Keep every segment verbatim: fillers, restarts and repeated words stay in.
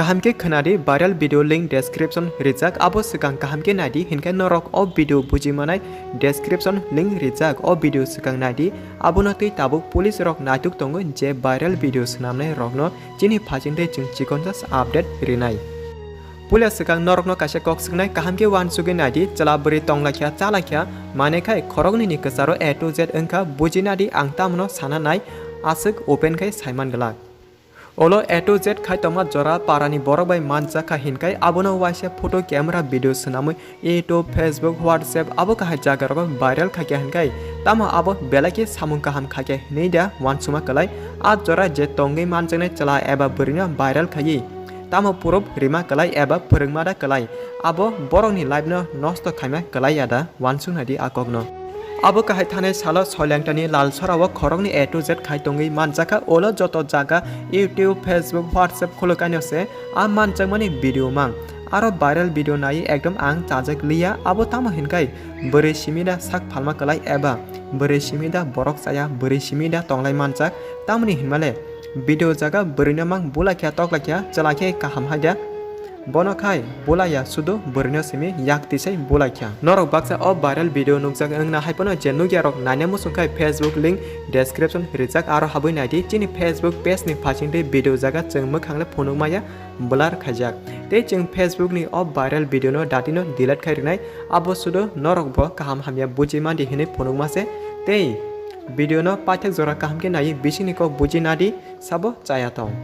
Kaham khe khwnadi, viral video link description rijak, abo swkang kaham khe naidi, hinkhe norok o video buji manai description link rijak, o video swkang naidi. Abono twi tabuk police rok naituk tongo je viral video swnamnai rokno chini phachingtwi chwng chikonsa update rinai. Puila swkang norokno kaisa kok swknai, kaham khe uansugwi naidi, chwla bwrwi tonglaikha, chalaikha, manwi khai khoroknwini kwcharo A to Z wngkha, buji nadi ang tamno sana nai, aswk open khai saiman glak. Olo A to Z khai tongma jora parani borok bai manjak kha hinkai abono waisa photo camera video swnamwi YouTube, Facebook, WhatsApp abo kahai jaga rogo viral khaikha hinkai tamo abo belai khe samung kaham khaikha hinwi da uansukma kwlai. A jora je tongwi manjaknai chwla eba bwrwino viral khaiwi tamo proof rima kwlai eba phwrwngma da kwlai, abo borokni life no nosto khaima kwlai ya da? Uansuk naidi a kokno. Abo kahai thanai salo Soilangtani Lalsorao khoroknwi A to Z khai tongwi manjakha, olo joto jaga YouTube, Facebook, WhatsApp khuluk kaino se a manjakmani video mang. Aro viral video nai ekdom ang chajak liya, abo tamo hinkai bwrwi simi da sak phalma kwlai eba bwrwi simi da borok chaya, bwrwi simi da tonglai manjak, tamoni hinmale video jaga bwrwino mang bulaikha toklaikha chwla khe kaham haida. Bono khai bulaiya, sudu bwrwino simi yak tisai bulaikha. Norok baksa o viral video nukjak wngna haiphano je nukyarok naina muchung khai Facebook link description rijak, aro habwi naidi chini Facebook page ni phachingtwi video jaga chwng mwkhangle phunukmaya blur khaijak. Tei chwng Facebook ni o viral video no datino delete khai rinai, abo sudu norok bo kaham hamya buji mandi hinwi phunukma se. Tei video no paithak jora kaham khe naiwi bisingni kok buji nadi sabo chaya tong.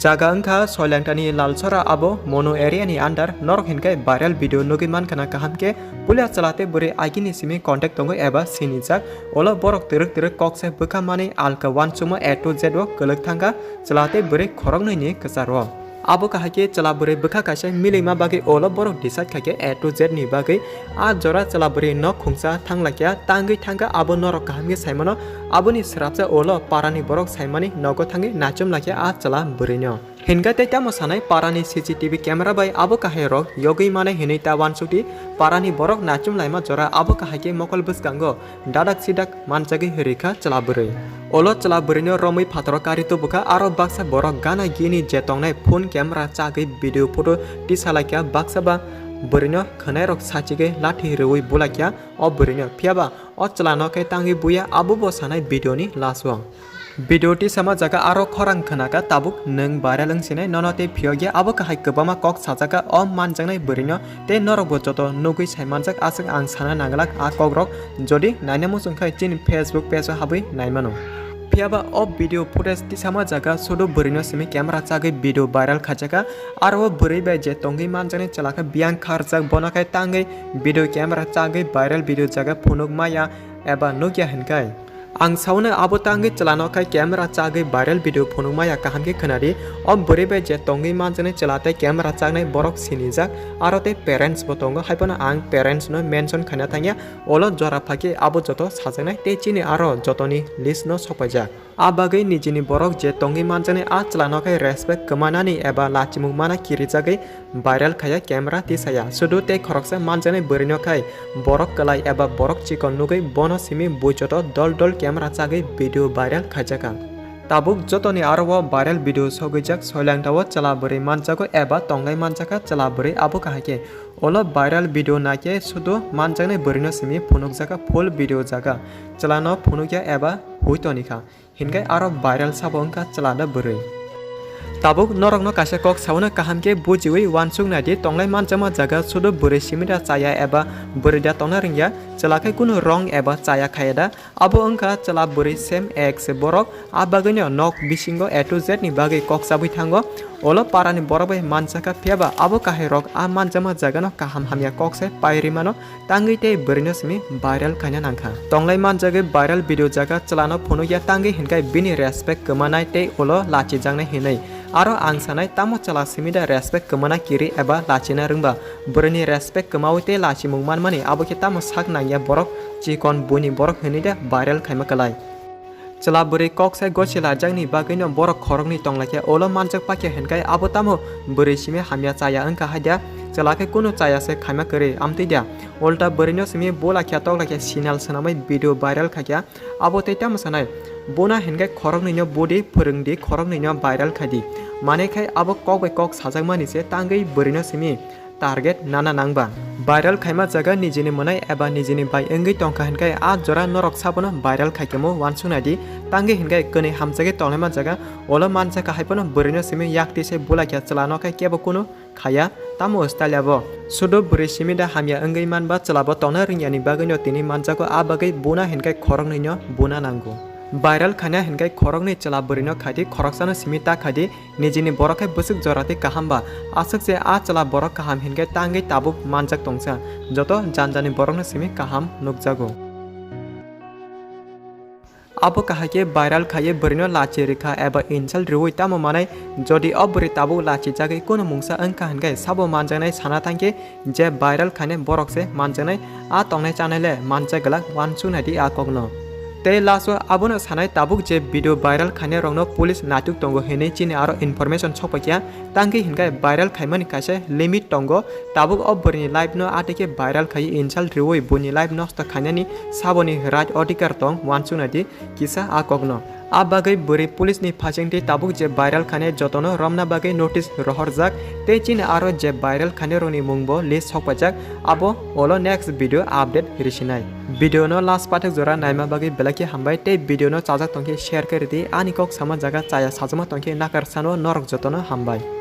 Jaga wngkha Soilangtani Lalsora, abo Mono area ni under. Norok hinkai viral video nugwi mankha na kaham khe, puila chwla tei bwrwi agini simi contact tongo eba sinijak. Olo borok twrwk twrwk kok sai bwkha manwi alka uansukma A to Z o kwlwk thangkha chwla tei bwrwi khoroknwi ni kwcharo. Abo kahai khe chwla bwrwi bwkha kaisa milwima bagwi olo borok decide khaikhe A to Z ni bagwi. A jora chwla bwrwi nok khungsa thanglaikha, tangwi thangkha, abo norok kaham khe saimano. Aboni swrapsa olo parani borok saimani nogo thangwi nachum laikha a chwla bwrwino. Hinka tei tamo sanai, parani C C T V camera bai abo kahai rok yogwi manai hinwi ta uansukdi. Parani borok nachum laima jora abo kahai khe mokol bwskango dadak sidak manjagwi rikha chwla bwrwi. Olo chwla bwrwino romwi phataro kari tubukha, aro baksa borok gana gini je tongnai phone camera chagwi video photo tisalaikha, baksa ba bwrwino khwnairok sachigwi lathi rwui bulaikha o bwrwino. Phiyaba o chwlano khe tangwi buya, abobo sanai video ni last o. Video tisama jaga aro khorang khwnakha, tabuk nwng viral wngsinai, nono tei phiyokya abo kahai kwbangma kok sajakha o manjaknai bwrwino, tei norokbo joto nugwi saimanjak, aswk ang sana nanglak a kokrok. Jodi naina muchung khai chini Facebook page o habwi naimano. Phiyaba o video footage tisama jaga sudu bwrwino simi camera chagwi video viral khaijakha, aro o bwrwi bai je tongwi manjaknai chwla khe biyang kharjak, bono khai tangwi video camera chagwi viral video jaga phunuk maya eba nukya hinkai. Ang sauna abo tangwi chwlano khai camera chagwi viral video phunukmaya kaham khe khwnadi. O bwrwi bai je tongwi manjaknai chwla tei camera chagnai borok sinijak, aro tei parents bo tongo, haiphano ang parents no mention khaina thangya. Olo jora phakhe abo joto sajaknai tei chini aro jotoni list no sokpaijak. A bagwi nijini borok je tongwi manjaknai a chwlano khai respect kwmanani eba lachimung mana kirijagwi viral khaya camera tisaya. Sudu tei khoroksa manjaknai bwrwino khai borok kwlai eba borok chikon nugwi bono simi buichoto dol dol camera chagwi video viral khaijakha. Tabuk jotoni aro o viral video sogwijak Soilangtao chwla bwrwi manjago eba tonglai manjakha chwla bwrwi, abo kahai khe. Olo viral video naikhe sudu manjaknai bwrwino simi phunukjakha full video jaga. Chwlano phunukya eba hui tonikha. Hinkai aro viral sabo wngkha chwla da bwrwi. Tabuk norokno kaisa kok sauna kaham khe bujiwi uansuk naidi, tonglai manjakma jaga sudu bwrwi simi da chaya eba bwrwi da tongna rwngya, chwla khai kunu wrong eba chaya khaya da, abo wngkha chwla bwrwi same ek se borok, a bagwino nok bisingo A to Z ni bagwi kok chabwi thango. Olo parani borok bai manjakha, phiyaba abo kahai rok a manjakma jagano kaham hamya kok se pai rwimano. Tangwi tei bwrwino simi viral khaina nangkha. Tonglai manjagwi viral video jaga chwlano phunukya tangwi hinkai bini respect kwmanai tei ulo lachijaknai hinwi. Aro ang sanai, tamo chwla simi da respect kwmana kiri eba lachina rwngba? Bwrwini respect kwmawi tei lachimung manmani abo khe tamo sak nangya borok chikon buini borok hinwi da viral khaima kwlai. Chwla bwrwi kok sai gosi laijakni bagwino borok khoroknwi tonglaikha, ulo manjak pakya hinkai abo tamo bwrwi simi hamya chaya wngkha haida? Chwla khe kunu chaya se khaima kwrwi, amtwi da. Ulta bwrwino simi bula khe tokla khe sinal swnamwi video viral kha khe. Abo tei tamo sanai, buna hinkhe khoroknwino budi phwrwngdi, khoroknwino viral khaidi. Mane khai abo kok bai kok sajakmani se tangwi bwrwino simi target nana nangba. Viral khaima jaga nijini mwnai eba nijini bai wngwi tongkha hinkhe a jora norok sabono viral khaikhe mo uansuknaidi, tangwi hinkhe kwnwi hamjagwi tonglaima jaga ulo manjakha haiphano bwrwino simi yakti se bula khe chwlano khe kebo kunu khaya, tamo style abo. Sudo bwrwi simi da hamya wngwi manba chwlabo tongna ringyani bagwino tini manjago, a bagwi buna hinkhe khoroknwino buna nango. Viral khaina hinkhe khoroknwi chwla bwrwino khaidi, khoroksano simi ta khaidi, nijini borok khe bwswk jora tei kaham ba. Aswk je a chwla borok kaham hinkhe tangwi tabuk manjak tongsa, joto janjani borokno simi kaham nukjago. Abo kahai khe viral khaiwi bwrwino lachi rikha eba insult riwi tamo manai, jodi o bwrwi tabuk lachi jagwi kunu mungsa wngkha hinkhe sabo manjaknai sana thangkhe je viral khainai borok se manjaknai, a tongnai chanai le manjak glak uansuknaidi a kokno. Tei last o abono sanai tabuk je video viral khainai rokno police naituk tongo hinwi chini aro information sokpaikha, tangwi hinkhe viral khaimani kaisa limit tongo, tabuk o bwrwini life no atwi khe viral khaiwi insult riwi buini life nosto khainani saboni right odhikar tong uansuknaidi kisa a kokno. A bagwi bwrwi police ni phasingtwi tabuk je viral khainai jotono romna bagwi notice rohorjak tei chini aro je viral khainai rokni mungbo list sokpaijak, abo ulo next video update risinai. Video no last pathak jora naima bagwi belai khe hambai tei video no chajak tongkhe share khe ridi, ani kok sama jaga chaya sajama tongkhe nakar sano norok jotono hambai.